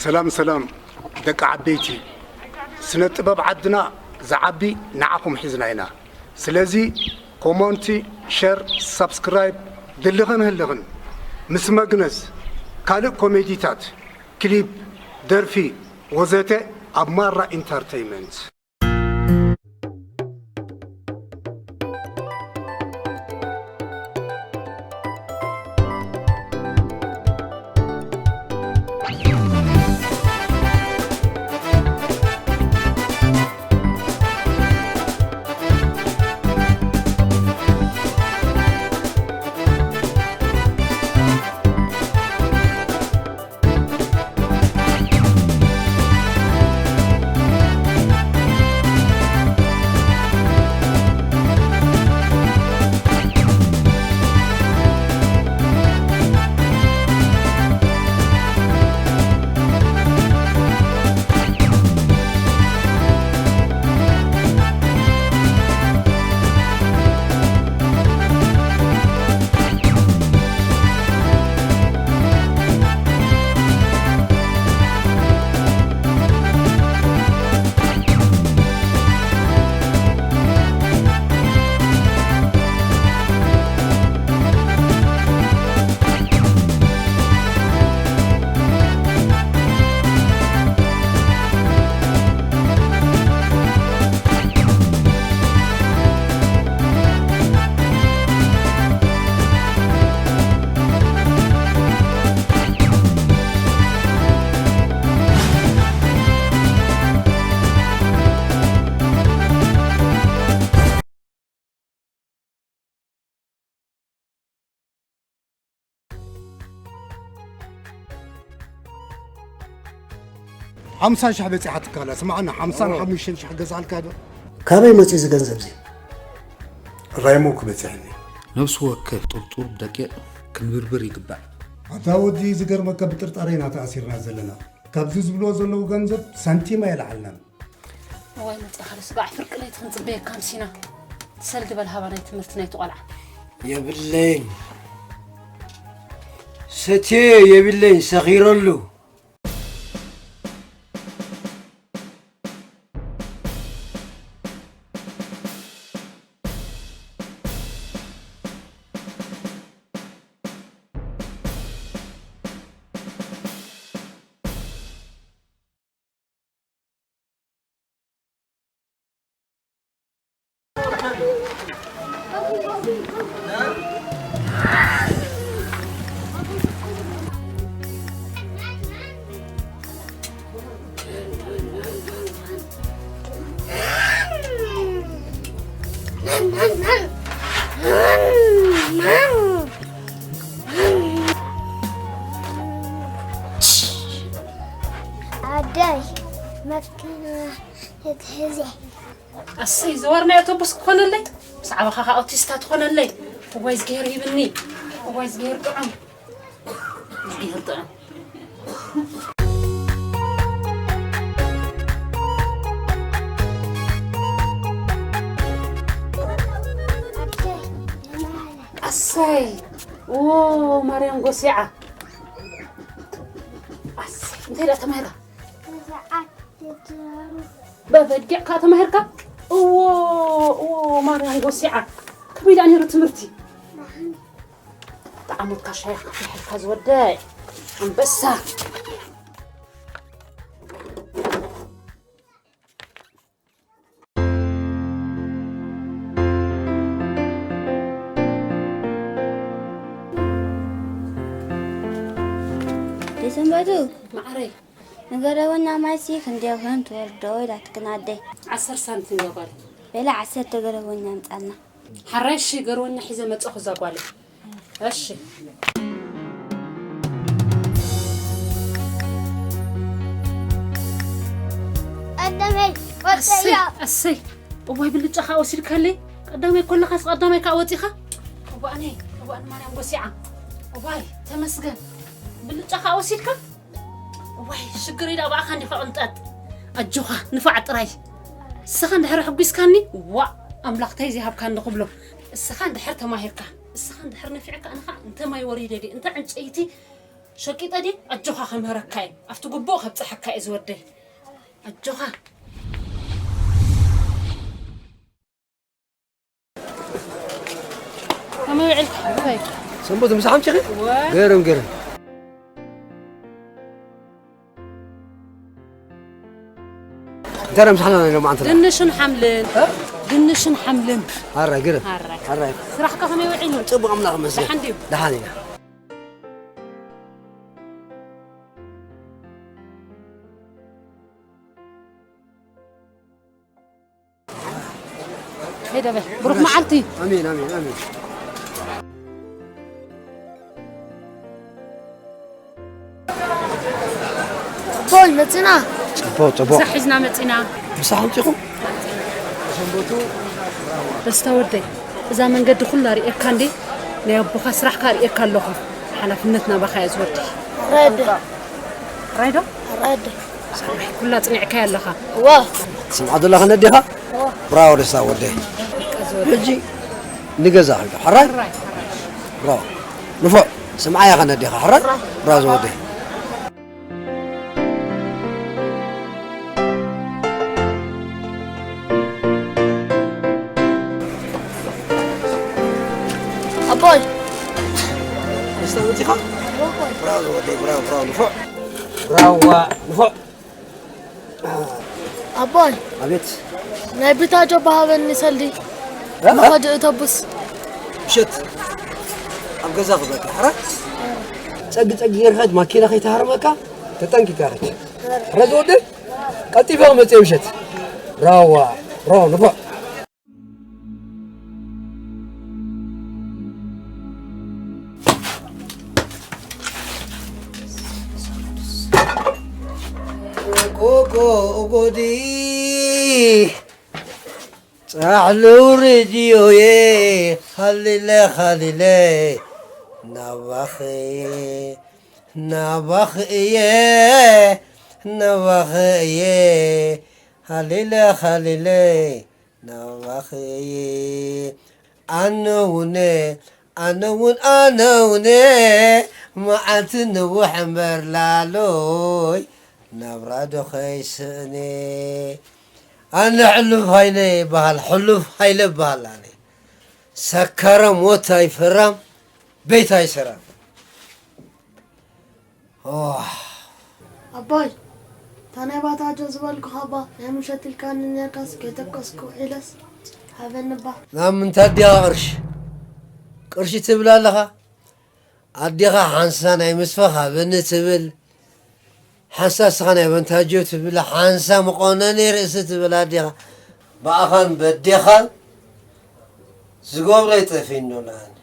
ሰላም ሰላም ደቂ ዓበይቲ፣ ስነ ጥበብ ዓድና ዝዓቢ ንዓኹም ሒዝና ኢና። ስለዚ ኮመንቲ፣ ሸር፣ ሳብስክራይብ ድልኽን ህልኽን ምስ መግነዝ ካልእ ኮሜዲታት፣ ክሊፕ፣ ደርፊ ወዘተ ኣብ ማራ ኢንተርተይመንት። ሓምሳ ሽሕ በጺሓ ትካላ፣ ስማዕና፣ ሓምሳን ሓሙሽተን ሽሕ ገዝኣልካ ዶ? ካበይ መጺኡ እዚ ገንዘብ እዚ? ራይሞ ክበጽሐኒ። ነብሲ ወከፍ ጥርጡር ብደቂቕ ክንብርብር ይግባእ። ኣታ ወዲ፣ ዝገርመካ ብጥርጣሬ ኢና ተኣሲርና ዘለና። ካብዚ ዝብልዎ ዘለዉ ገንዘብ ሳንቲም ኣይለዓልናን። እዋይ መጺኻ ስጋዕ ፍርቂ ለይቲ ክንጽበየካ ኣምሲና። ሰልዲ በል ሃባ ናይ ትምህርቲ ናይቲ ቆልዓ። የብለይን። ሰትየ የብለይን፣ ሰኺረሉ። ኣደይ፣ መኪና ክትሕዚ። ኣሰይ፣ ዝወርናይ ኣውቶቡስ ክኾነለይ፣ ብዛዕባኻ ኸኣ ኣውቲስታ ትኾነለይ። እዋይ፣ እዝግሄር ሂብኒ። እዋይ፣ እዝግሄር ጥዑም። እዝግሄር ጥዑም። ኣሰይ፣ ኦ፣ ማርያም ጎሲዓ። ኣሰይ፣ እንታይ ደኣ ተማሂራ? በበጊዕ ከኣ ተማሂርካ? እዎ፣ እዎ፣ ማርያም ጎሲዓ። ከመይ ደኣ ነይሩ ትምህርቲ? ጠዓሞትካ ሻሂ ከፍልሐልካ ዝወደይ። ኣንበሳ። ደሰንበቱ። ማዕረይ። ንገረወኛ ማይሲ ክንደይ ይኹን ትወርዶ ኢላትክን ኣደይ። ዓሰርተ ሳንቲም እዛ ጓል። በላ ዓሰርተ ገረወኛ ኣምጻልና። ሓራይ እሺ፣ ገረወኛ ሒዘ መጻኹ እዛ ጓል። እሺ። ቀደመይ፣ ወጸያ። እሰይ፣ እሰይ። እዋይ ብልጫ ከኣ ወሲድካለይ። ቀዳማይ ኮለኻስ ቀዳማይ ከኣ ወጺኻ። እዋእነይ፣ እዋእነ ማርያም ጎሲዓ። እዋይ፣ ተመስገን። ብልጫ ከኣ ወሲድካ። እዋይ፣ ሽግር ኢላ ብኣኻ እንዲኻ ቅንጠጥ። ኣጆኻ፣ ንፋዕ ጥራይ። እስኻ እንድሕር ኣሕጒስካኒ፣ ዋእ፣ ኣምላኽ ታይ ዘይሃብካኒ ክብሎ። እስኻ እንድሕር ተማሂርካ፣ እስኻ እንድሕር ነፊዕካ፣ ኣነ ኸኣ እንተ ማይ ወሪደ ድየ፣ እንተ ዕንጨይቲ ሸቂጠ ድየ? ኣጆኻ ከምህረካ እየ። ኣብቲ ግቡእ ከብጽሓካ እየ ዝወደይ። ኣጆኻ። ከመይ ውዒልካ ሓወይ? ሰንበት ምሳሕ ኣምጺኺ? እወ። ገርም፣ ገርም። እንታይ ደኣ ምሳሕና ናይ ሎማዓንቲ? ድንሽን ሓምልን። እ? ድንሽን ሓምልን። ኣራይ፣ ገርም። ኣራይ። ኣራይ። ስራሕካ ከመይ ውዒሉ? ጽቡቕ ኣምላኽ ይመስገን። ደሓን ድዩ? ደሓን ኢና። ከይደ በል። ብሩኽ መዓልቲ። ኣሜን፣ ኣሜን፣ ኣሜን። ኣቦይ፣ መጺና። ጽቡቕ፣ ጽቡቕ። ምሳሕ ሒዝና መጺና። ምሳሕ ኣምጺኹም? ደስታ ወደይ፣ እዛ መንገዲ ኩላ ርእየካ እንዴ? ናይ ኣቦኻ ስራሕካ ርእየካ ኣለኹ። ሓላፍነት ናባኻ እያ ዝወደይ። ራይዶ። ራይዶ? ራይዶ። ሰማይ፣ ኩላ ጽኒዕካያ ኣለኻ። እዋ። ስምዓ ዘለኻ ነዴኻ? እዋ። ብራቮ ደስታ ወደይ። ሕጂ ንገዛ ኸይዱ። ሕራይ? ሕራይ፣ ሕራይ። ብራቮ። ንፉዕ። ስምዓያ ኸነዴኻ። ሕራይ? ሕራይ። ብራቮ ወደይ። ኣቦይ። ደስታ መጺኻ? ብራቮ ወደይ፣ ብራቮ፣ ብራቮ፣ ንፉዕ። ብራዋ፣ ንፉዕ። ኣቦይ። ኣቤት። ናይ ቢታጆ ባሃበኒ ሰልዲ። እ? ንኸዲ እተቡስ። ምሸት ኣብ ገዛ ክብለካ፣ ሕራ? ጸጊ ጸጊ ጌርካ ማኪና ከይተሃርመካ ተጠንቂካ ኸድ። ሕራ ዝወደይ? ቀልጢፈ ክመጽእ ምሸት። ራዋ፣ ራዋ፣ ንፉዕ። ጎጎ ጎዲ ጻዕሉ ሬድዮዬ ሃሌለ ሃሌለ ናባኸ ናባኸ እየ ናባኸ እየ ሃሌለ ሃሌለ ናባኸ እየ ኣነ ውነ ኣነ እውን ኣነ ውነ መዓልቲ ንውሕ እምበር ላሎይ ናብራ ዶ ኸይስእነ ኣነ ሕሉፍ ሃይለ ይበሃል ሕሉፍ ሃይለ ይበሃል ኣነ ሰካራም ሞት ኣይፈራም ቤት ኣይሰራም ኣቦይ፣ እታ ናይ ባታጆ ዝበልኩኻ እባ ናይ ምሸት ኢልካኒ ኔርካስ ከይተኮስኩ ውዒለስ ሃበኒ እባ። ናብ ምንታይ ኣዴኻ ቅርሺ? ቅርሺ ትብል ኣለኻ? ኣዴኻ ሓንሳ ናይ ምስፋ ሃበኒ ትብል፣ ሓንሳ ንስኻ ናይ ባንታጆ ትብል፣ ሓንሳ መቆነኒ ርእሲ ትብል ኣዴኻ። ብኣኻን በዴኻን ዝገብሮ ይጠፊእኒ ኣሎ ኣነ።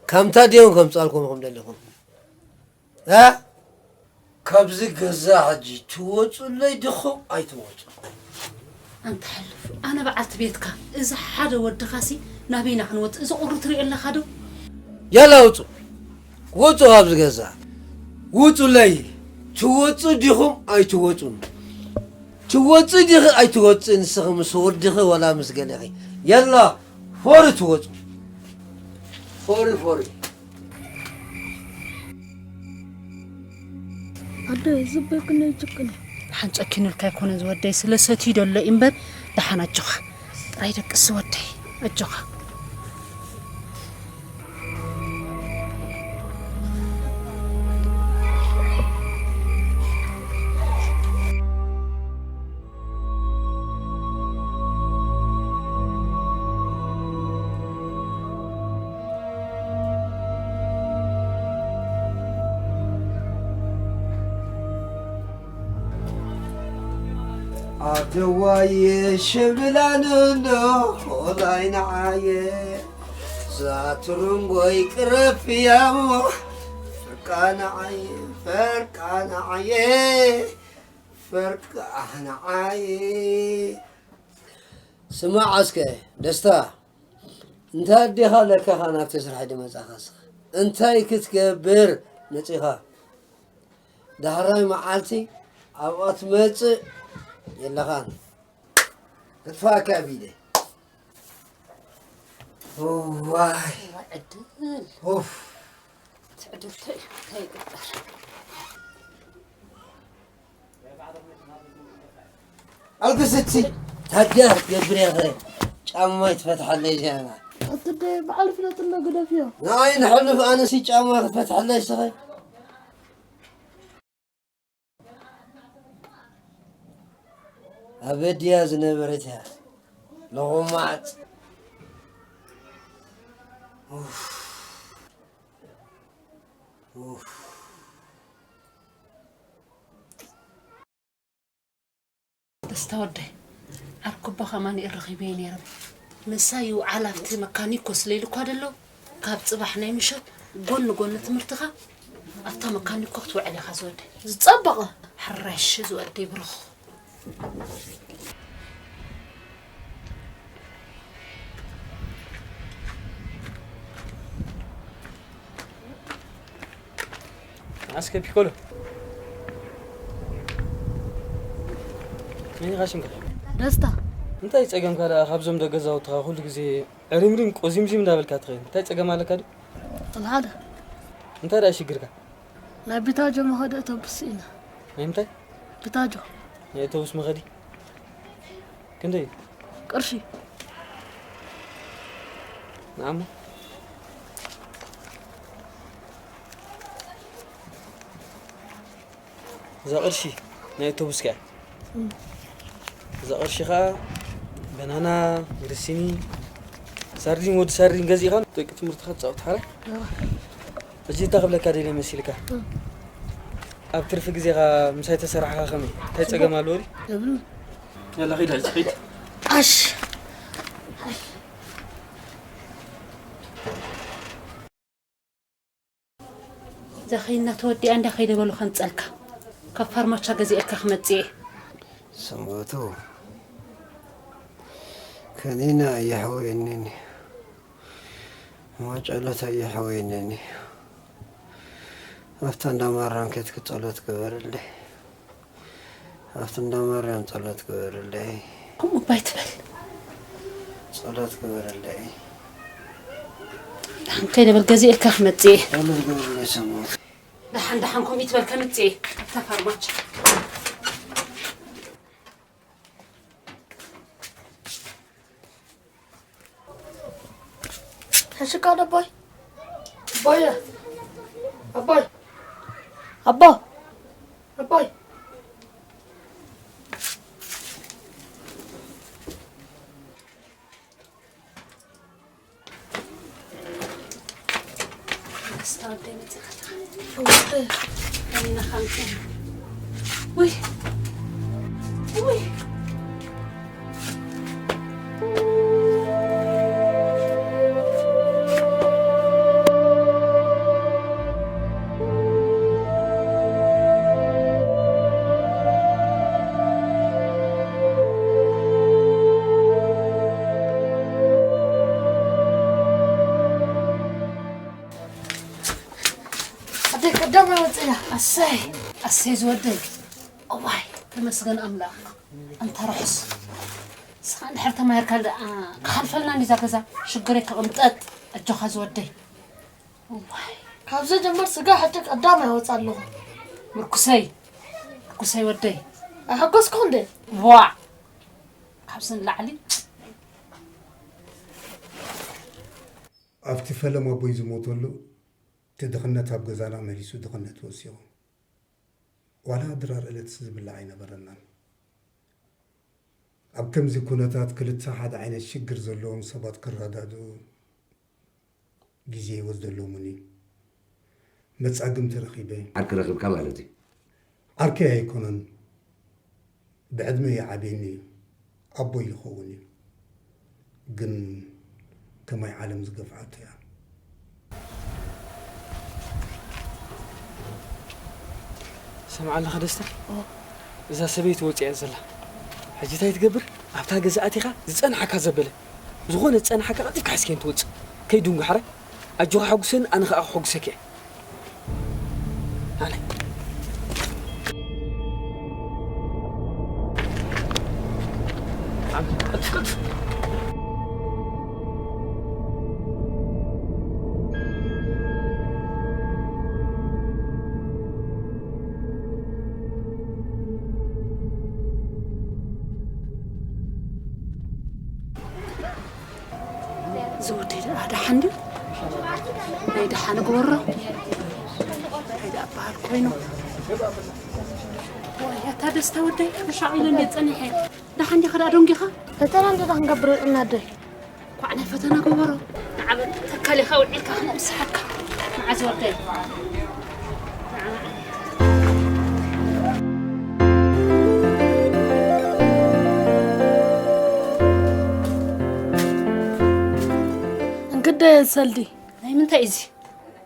ከምታ ድዮም ከምጻልኩም ኢኹም ደሊኹም? እ? ካብዚ ገዛ ሕጂ ትወጹለይ ዲኹም ኣይትወጹ? ኣንታ ሕሉፍ፣ ኣነ በዓልቲ ቤትካ፣ እዚ ሓደ ወድኻሲ ናበይና ክንወጽእ? እዚ ቁሪ ትሪኦ ኣለኻ ዶ? ያላ ውጹ፣ ውጹ ካብዚ ገዛ። ውጹለይ፣ ትወጹ ዲኹም ኣይትወጹን? ትወጺ ዲኺ ኣይትወጺ ንስኺ ምስ ወድኺ ወላ ምስ ገለኺ? የላ ፎሪ ትወጹ። ፎሪ ፎሪ። ኣደ ዝበልክኒ ጭቅነ። ሓን ጨኪኑልካ ኣይኮነ ዝወደይ ስለ ሰትዩ ደሎ እምበር ደሓን ኣጆኻ። ጥራይ ደቅስ ዝወደይ ኣጆኻ። ኣደዋየ ሸብላንኖ ሆላይ ንዓየ ዛትሩንጎይ ቅረፍያሞ ፍርቃ ንዓየ ፈርቃ ንዓየ ፈርቃ ንዓየ። ስማዕ እስከ ደስታ፣ እንታይ ኣዴኻ ለካኻ ናብቲ ስራሕ ድመጻኻ ስኻ እንታይ ክትገብር መጺኻ? ዳሕራይ መዓልቲ ኣብኣ ትመጽእ የለኻን። ከጥፍኣካ ኣቢለ። እዋይ። ዕድል። ኡፍ። ትዕድልቲ እንታይ ይግበር? ኣልክስቲ ታዲያ ክትገብር ኢኻ? ጫማ ይትፈትሓለይ እዚኣ። ኣትደ በዓል ፍለጥና ግደፍዮ። ንኣይ ንሕልፍ ኣነሲ ጫማ ክትፈትሓለይ እስኸ? ኣበድያ ዝነበረት እያ። ለቑማጽ። ኡፍ። ኡፍ። ደስታ ወደይ፣ ዓርኩባ ከማን እየ ረኺበዮ ነይረ። ምሳይ ይውዓል ኣብቲ መካኒኮ ስለ ኢሉ እኳ ደሎ፣ ካብ ጽባሕ ናይ ምሸት ጎኒ ጎኒ ትምህርትኻ ኣብታ መካኒኮ ክትውዕል ኢኻ ዝወደይ። ዝጸበቐ። ሕራሽ ዝወደይ ብሩኽ። ኣስከ ፒኮሎ። መን ኢኻ ሽምካ? ደስታ። እንታይ ጸገምካ ደኣ ካብዞም ደገ ገዛውትኻ ኩሉ ግዜ ዕሪምሪም ቆዚምዚም እንዳበልካ ትኸይድ? እንታይ ጸገም ኣለካ ድዩ? ወላ ሓደ። እንታይ ደኣ ሽግርካ? ናይ ቢታጆ መኸዲ ኣውቶቡስ ኢና። ናይ ምንታይ? ቢታጆ። ናይ ኣውቶቡስ መኸዲ? ክንደይ እዩ? ቅርሺ። ንዓሞ። እዛ ቅርሺ ናይ ኣውቶቡስ ከያ? እም። እዛ ቅርሺ ኸዓ በናና፣ ግርሲኒ፣ ሳርዲን፣ ወዲ ሳርዲን ገዚእኻ ደቂ ትምህርትኻ ትጻወት ሓራ? እዋ። ሕጂ እንታይ ክብለካ ደልየ መሲልካ? እም። ኣብ ትርፊ ግዜኻ ምሳይ ተሰራሕኻ ከመይ? እንታይ ጸገም ኣለዎ ድዩ? የብሉን። ያላ ኺድ ሕጂ ኺድ። ኣሽ። እዛ ኺድና ተወዲኣ እንዳ ከይደ በሉ ከምጸልካ። ካብ ፋርማቻ ገዚኤልካ ክመጽእ እየ። ሰንበቱ፣ ከኒና ኣየሕወየንን እዩ። ማጨሎት ኣየሕወየንን እዩ። ኣብታ እንዳ ማርያም ኬድኪ ጸሎት ግበርለይ። ኣብቲ እንዳ ማርያም ጸሎት ግበርለይ። ከምኡ እባ ኣይትበል። ጸሎት ግበርለይ። ደሓን ከይደ በል ገዚኤልካ ክመጽእ እየ። ጸሎት ግበርለይ ሰንበቱ። ደሓን ደሓን ከምኡ ይትበል ከምጽእ እየ። ኣብታ ፋርማቻ። ሕሽካ ደቦይ። ኣቦየ። ኣቦይ። ኣቦ። ኣቦይ። ደስታ ወደይ መጺኻ ኣለኻ። ወደይ። በይንኻ ምሸ። ውይ። ውይ። ኣደይ ቀዳማይ ወፅእያ። ኣሰይ፣ ኣሰይ ዝወደይ። እዋይ፣ ተመስገን ኣምላኽ። ኣንታ ርሑስ። ንስኻ እንድሕር ተማሂርካ ደኣ ክሓልፈልና እንዲዛ ገዛ ሽግር ኣይትቕምጠጥ። ኣጆኻ ዝወደይ። እዋይ። ካብ ዝጅምር ስጋ ሕጂ ቀዳማይ ወፃ ኣለኹ። ምርኩሰይ፣ ምርኩሰይ ወደይ። ኣሐጎስኩ እንዴ? ዋዕ። ካብዚ ንላዕሊ ኣብቲ ፈለማ ኣቦይ ዝሞተሉ፣ እቲ ድኽነት ኣብ ገዛና መሊሱ ድኽነት ወሲኹ። ዋላ ድራር ዕለትስ ዝብላዕ ኣይነበረናን። ኣብ ከምዚ ኩነታት ክልተ ሓደ ዓይነት ሽግር ዘለዎም ሰባት ክረዳድኡ ግዜ ይወስደሎም እውን እዩ። መጻግም ተረኺበ። ዓርኪ ረኺብካ ማለት እዩ። ዓርከይ ኣይኮነን፣ ብዕድመ ይዓብየኒ እዩ፣ ኣቦይ ይኸውን እዩ። ግን ከማይ ዓለም ዝገፍዓቶ እያ። ሰምዓ ኣለኻ ደስታ? ኦ። እዛ ሰበይቲ ወፂኣ ዘላ። ሕጂ እንታይ ትገብር? ኣብታ ገዛ ኣቲኻ ዝፀንሓካ ዘበለ። ዝኾነ ዝፀንሓካ ቀልጢፍካ ሒዝካዮ ትወፅእ። ከይድንጉ ሓራይ። ኣጆኻ ሓጉሰኒ፣ ኣነ ኸኣ ከሐጉሰኪ እየ። ኣነ። ቀልጥፍ፣ ቀልጥፍ። ዝወደይ ደኣ ደሓን ድዩ? ናይ ደሓን ግበሮ። እንታይ ደኣ በሃል ኮይኑ? ዋይ፣ ኣታ ደስታ ወደይ፣ ተሻቒለ እንዴ ጸኒሐ። ደሓን ዲኻ ደኣ ደንጊኻ? ፈተና እንዴ ደኣ ክንገብር ውዒልና ኣደይ? ኳዕ ናይ ፈተና ግበሮ። ንዓ በል፣ ተካሊኻ ውዒልካ ክንብስሓካ። ንዓ ዝወደይ። እንግዳይ ሰልዲ። ናይ ምንታይ እዚ?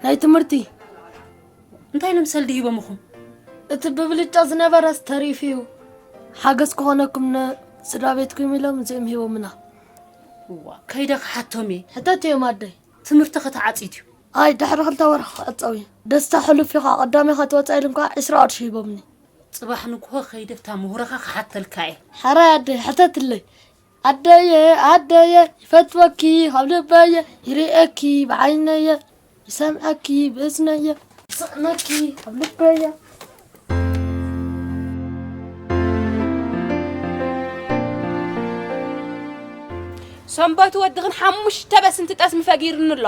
ናይ ትምህርቲ። እንታይ ኢሎም ሰልዲ ሂቦምኹም? እቲ ብብልጫ ዝነበረስ ተሪፉ እዩ። ሓገዝ ክኾነኩም ንስድራ ቤትኩም ኢሎም እዚኦም ሂቦምና። እዋ፣ ከይደ ክሓቶም እየ። ሕተት እዮም ኣደይ። ትምህርቲ ከተዓጺት እዩ። ኣይ፣ ድሕሪ ክልተ ወርሒ ክዕጸው እዩ። ደስታ ሕሉፍ ኢኻ፣ ቀዳሚኻ ትወጻ ኢሎም ከዓ ዕስራ ቅርሺ ሂቦምኒ። ጽባሕ ንግሆ ከይደ ብታ ምሁረኻ ክሓተልካ እየ። ሕራይ ኣደይ፣ ሕተትለይ። ኣደየ፣ ኣደየ፣ ይፈትወኪ ካብ ልበየ፣ ይርእየኪ ብዓይነየ፣ ይሰምዐኪ ብእዝነየ፣ ይስዕመኪ ካብ ልበየ። ሰንበቱ ወድኽን ሓሙሽተ በስንቲ ጠስሚ ፈጊርኒ ኣሎ።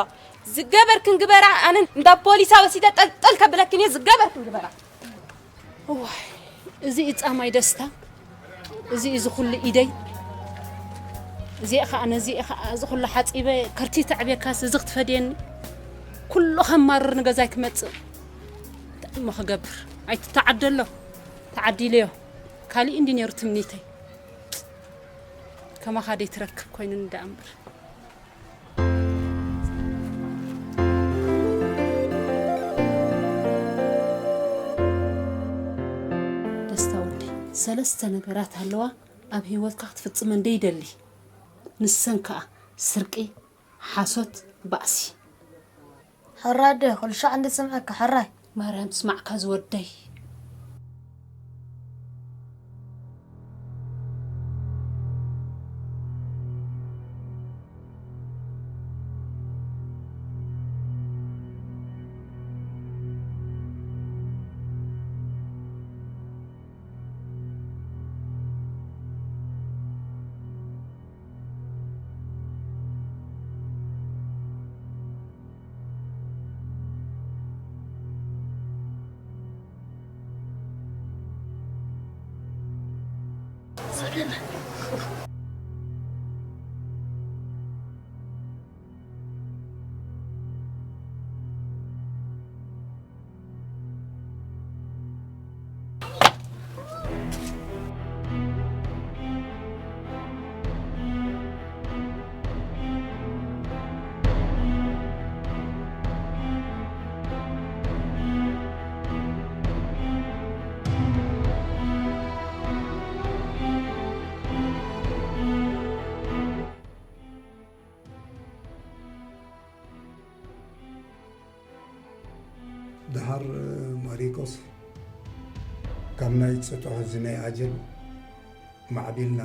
ዝገበርክን ግበራ፣ ኣነ እንዳ ፖሊሳ ወሲደ ጠልጠል ከብለክን እየ። ዝገበርክን ግበራ። እዋይ፣ እዚ እዩ ጻማይ ደስታ፣ እዚ እዩ እዚ ኩሉ ኢደይ፣ እዚ ከዓ ነዚ ከዓ እዚ ኩሉ ሓጺበ ከርቲ ተዕብየካስ እዚ ክትፈድየኒ ኩሉ ከማርር ንገዛይ ክመጽእ እንታይ እሞ ክገብር? ኣይትተዓደሎ ተዓዲለዮ። ካሊእ እንዲ ነይሩ ትምኒተይ፣ ከማኻ ደይትረክብ ኮይኑኒ ደኣ እምበር። ደስታ ወደይ፣ ሰለስተ ነገራት ኣለዋ ኣብ ህይወትካ ክትፍጽመን ደይደሊ። ንሰን ከኣ ስርቂ፣ ሓሶት፣ ባእሲ። ሕራይ ኣደ፣ ኩሉ ሻዕ እንድስምዐካ፣ ሕራይ። ማርያም ትስማዕካ ዝወደይ። ደሓር ማሪቆስ፣ ካብ ናይ ጽጡሕ እዚ ናይ ኣጀል ማዕቢልና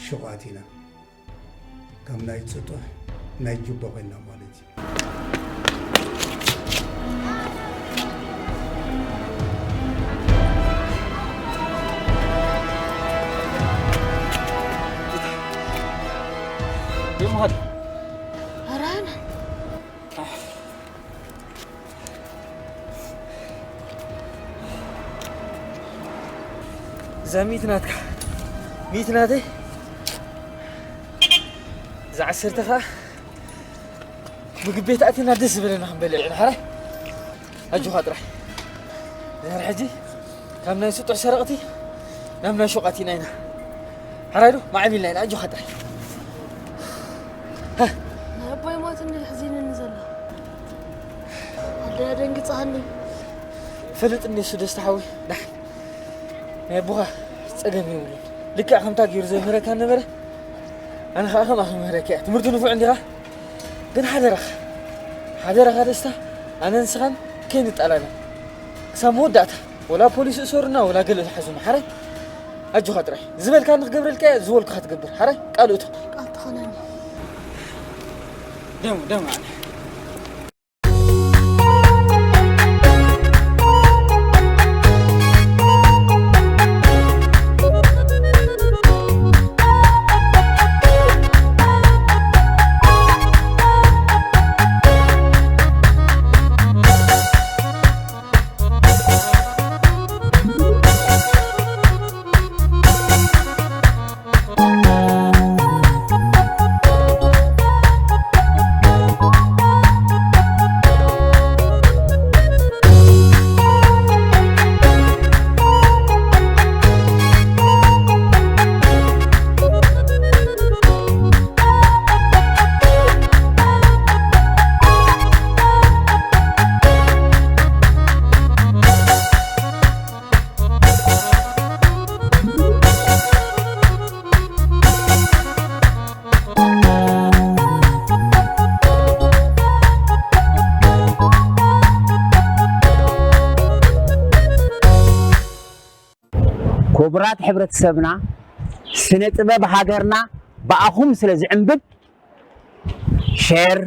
ሹቕ ኣቲና። ካብ ናይ ጽጡሕ ናይ ጁባ ኮይንና ማለት እዩ። ይምሃር። ኣራና። እዛ ሚእቲ ናትካ፣ ሚእቲ ናተይ፣ እዛ ዓሰርተ ኸዓ ምግቢ ቤት ኣቲና ደስ ዝበለና ክንበልዕ ኢና። ሓራይ ኣጆኻ ጥራይ። ድሕሪ ሕጂ ካብ ናይ ስጡሕ ሰረቕቲ ናብ ናይ ሹቕ ኣቲና ኢና። ሓራይ ዶ ማዕቢልና ኢና። ኣጆኻ ጥራይ። ናይ ኣቦይ ሞት እንዲ ሕዚንኒ ዘሎ። ኣደይ ኣደንግጽሃኒ። ፈልጥ እንዲ እሱ ደስታ ሓወይ። ዳሕ ናይ ኣቦኻ ጸገም የብሉን። ልክዕ ከምታ ገይሩ ዘምህረካ ነበረ፣ ኣነ ኸዓ ከምኣ ክምህረካ እየ። ትምህርቲ ንፉዕ እንዲኻ፣ ግን ሓደራኻ፣ ሓደራኻ ደስታ፣ ኣነ ንስኻን ከይንጣላላ ክሳብ መወዳእታ፣ ወላ ፖሊስ እሰሩና፣ ወላ ገለ ዝሓዙና። ሓራይ ኣጆኻ ጥራይ። ዝበልካኒ ክገብረልካ እየ፣ ዝበልኩኻ ትገብር። ሓራይ ቃል እቶ። ቃል ትኾነኒ። ደሞ፣ ደሞ ኣነ። ክቡራት ሕብረተሰብና፣ ስነ ጥበብ ሃገርና ብኣኹም ስለ ዝዕንብብ፣ ሼር፣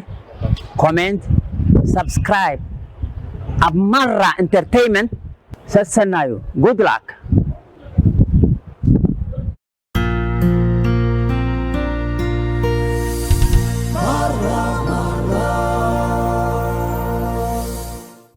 ኮሜንት፣ ሳብስክራይብ ኣብ ማራ ኢንተርቴይመንት ሰሰናዩ። ጉድ ላክ።